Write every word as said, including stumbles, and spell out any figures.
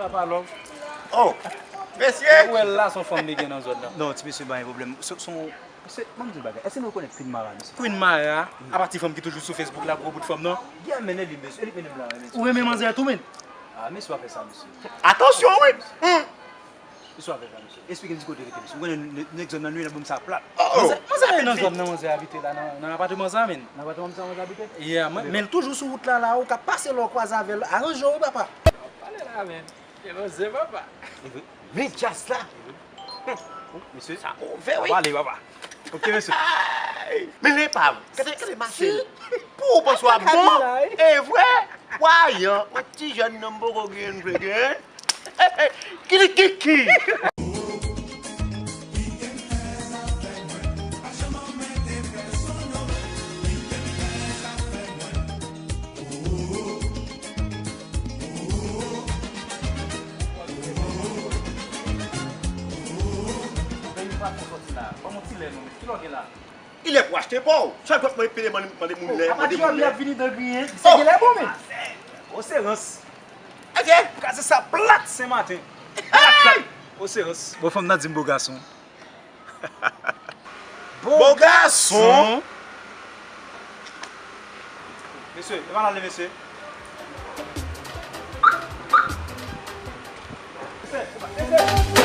Papa Love. Oh, mesye! Ou wè la, se yon fanm li gen nan zòn nan. Non, ti mesye, pa gen pwoblèm. Se, se yon, se, ban m di yon bagay. Èske nou rekonèt Queen Mara, mesye? Queen Mara, apa ti fanm ki toujou sou Facebook la, gwo bout fanm nan? Ki a mennen li, mesye? E li k mennen m la, mesye. Ou renmen manzè a tou, men? Ah, mesye, w ap fè sa, mesye. Atansyon, wi! Hmm. Mesye, w ap fè sa, mesye. Esplike m ti kote w rete, mesye. Ou konnen nèg zòn nan, nou, nèg zòn sa plat. Oh! Manzè, manzè a nan zòn nan, manzè a abite la, nan, nan apatman sa, men. Nan apatman sa, manzè a abite? Yeah, men, men l toujou sou wout la, la, ou ka pase la, w kwaze avè l. Aranje w, wi, papa. Pale la, men. E manzè, papa. Men djaz la. Mesye, sa move, wi. Pale, papa. Ok, mesye. Ay! Men lepav, gade, gade mache l. Pou ou panse w ap bon? E vre? Wayan, yon ti jèn nonm poko gen vre gen. Kili kiki! Men li pa fè sòti la. Ban m yon ti lè non, men ki lè w gen la? Li lè pou achte pa w. Chak jou ap mande pede mande, mande moun lè, mande moun lè. Apati jodi a vini dan griyen. Se gen lè bon, men. O se rans. Ok. Kraze sa plat Senmaten. Plat, plat. O se rans. Bon, fanm nan di m bo gason. Bo gason. Mesye, e pa n ale, mesye. Mesye, mesye.